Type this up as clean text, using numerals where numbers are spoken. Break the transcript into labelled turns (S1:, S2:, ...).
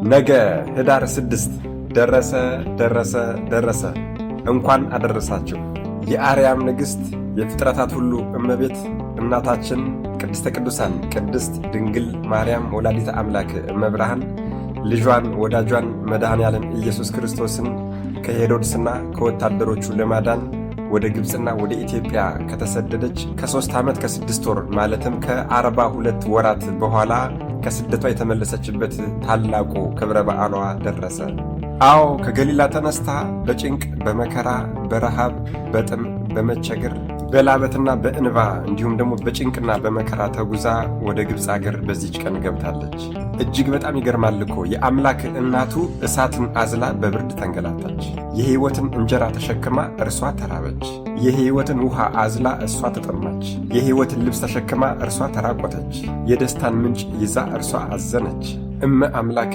S1: ነገ ህዳር 6 ደረሰ ደረሰ ደረሰ። እንኳን አደረሳችሁ። የአርያም ንግሥት የፍጥረታት ሁሉ እመቤት እናታችን ቅድስተ ቅዱሳን ቅድስት ድንግል ማርያም ወላዲተ አምላክ እመብርሃን ልጇን ወዳጇን መድኃኔ ዓለም ኢየሱስ ክርስቶስን ከሄሮድስና ከወታደሮቹ ለማዳን ወደ ግብፅና ወደ ኢትዮጵያ ከተሰደደች ከ3 ዓመት ከ6 ወር ማለትም ከ42 ወራት በኋላ ከስደቷ የተመለሰችበት ታላቁ ክብረ በዓሏ ደረሰ። አዎ፣ ከገሊላ ተነስታ በጭንቅ፣ በመከራ፣ በረሃብ፣ በጥም፣ በመቸገር፣ በላበትና በእንባ እንዲሁም ደግሞ በጭንቅና በመከራ ተጉዛ ወደ ግብፅ አገር በዚች ቀን ገብታለች። እጅግ በጣም ይገርማል እኮ። የአምላክ እናቱ እሳትን አዝላ በብርድ ተንገላታች። የሕይወትን እንጀራ ተሸክማ እርሷ ተራበች። የሕይወትን ውሃ አዝላ እሷ ተጠማች። የሕይወትን ልብስ ተሸክማ እርሷ ተራቆተች። የደስታን ምንጭ ይዛ እርሷ አዘነች። እመ አምላክ